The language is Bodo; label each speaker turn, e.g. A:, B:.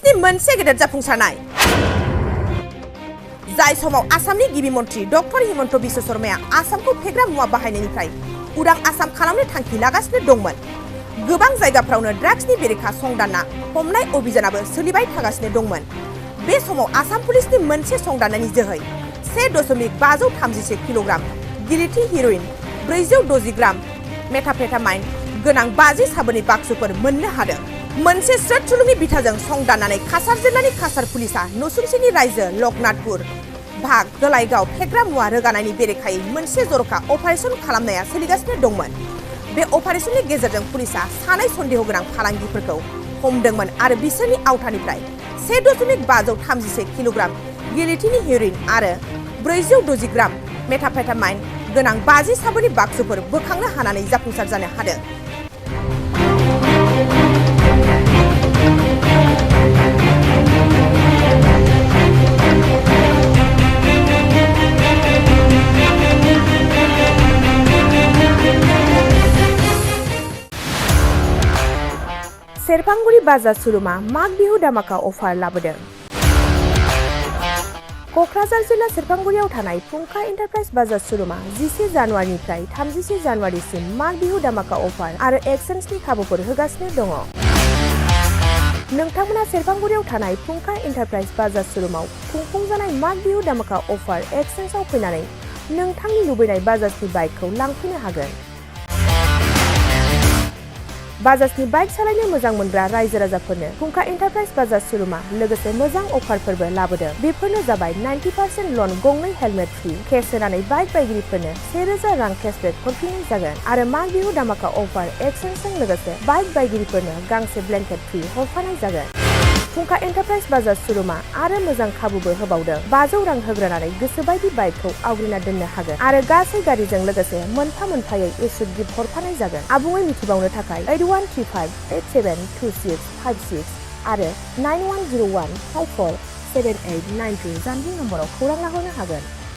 A: पुलिसनि मोनसे गेदेर जाफुंसारनाय जाय समाव आसामनि गिबि मन्थ्रि डक्टर हिमन्त बिश्व शर्माया आसामखौ फेग्रा मुवा बाहायनायनिफ्राय उदां आसाम खालामनो थांखि लागासिनो दंमोन। गोबां जायगाफ्रावनो ड्राग्सनि बेरेखा संदानना हमनाय अभियानाबो सोलिबाय थागासिनो दंमोन। बे समाव आसाम पुलिसनि मोनसे संदाननायनि जोहै 1.531 किल'ग्राम गिलिथि हेर'इन, 460 ग्राम मेथाम्फेटामाइन गोनां 50 साबोननि बाक्सुफोर मोननो हादों। मोनसे स्रोद सुलुंनि बिथाजों संदाननानै काछार जिल्लानि काछार पुलिसा नसुंसेनि रायजो लकनाथपुर भाग गोलाइगाव फेग्रा मुवा रोगानायनि बेरेखायै मोनसे जर'खा अपारेसन खालामनाया सोलिगासिनो दंमोन। बे अपारेशननि गेजेरजों पुलिसा सानै सन्देह गोनां फालांगिफोरखौ हमदोंमोन आरो बिसोरनि आवथानिफ्राय 1.531 किल'ग्राम गिलिथिनि हेर'इन आरो 460 ग्राम मेथाम्फेटामाइन गोनां 50 साबोननि बाक्सुफोर बोखांनो हानानै जाफुंसार जानो हादों। सेरफांगुरि बाजार श'रुमा माग बिहु धामाका अफार लाबोदों। क'क्राझार जिल्ला सेरफांगुरियाव थानाय फुंखा एन्टारप्राइज बाजार श'रुमा 11 जानुवारिनिफ्राय 31 जानुवारिसिम माग बिहु धामाका अफार आरो एक्सचेन्जनि खाबुफोर होगासिनो दङ। नोंथांमोना सेरफांगुरियाव थानाय फुंखा एन्टारप्राइज बाजार श'रुमाव खुंफुंजानाय माग बिहु धामाका अफार एक्सचेन्जआव फैनानै नोंथांनि लुबैनाय बाजाजनि बाइकखौ लांफैनो हागोन। बाजाजनि बाइक सालायनो मोजां मोनग्रा रायजो राजाफोरनो फुंखा एन्टारप्राइज बाजार श'रुमा लोगोसे मोजां अफारफोरबो लाबोदों। बेफोरनो जाबाय 90% लन, गंनै हेलमेट फ्रि, केस होनानै बाइक बायगिरिफोरनो 1000 रां केसबेक हरफिननाय जागोन आरो माग बिहु धामाका अफार एक्सचेन्जजों लोगोसे बाइक बायगिरिफोरनो गांसे ब्लेंकेट फ्रि हरफानाय जागोन। फुंखा एन्टारप्राइज बाजार श'रुमा आरो मोजां खाबुबो होबावदों। 500 रां होग्रोनानै गोसोबायदि बाइकखौ आवग्रिना दोननो हागोन आरो गासै गारिजों लोगोसे मोनफा मोनफायै इस्युट गिफ्ट हरफानाय जागोन। आबुङै मिथिबावनो थाखाय 8135872656 आरो 9101547892 जानबुं नम्बराव खौरां लाहरनो हागोन।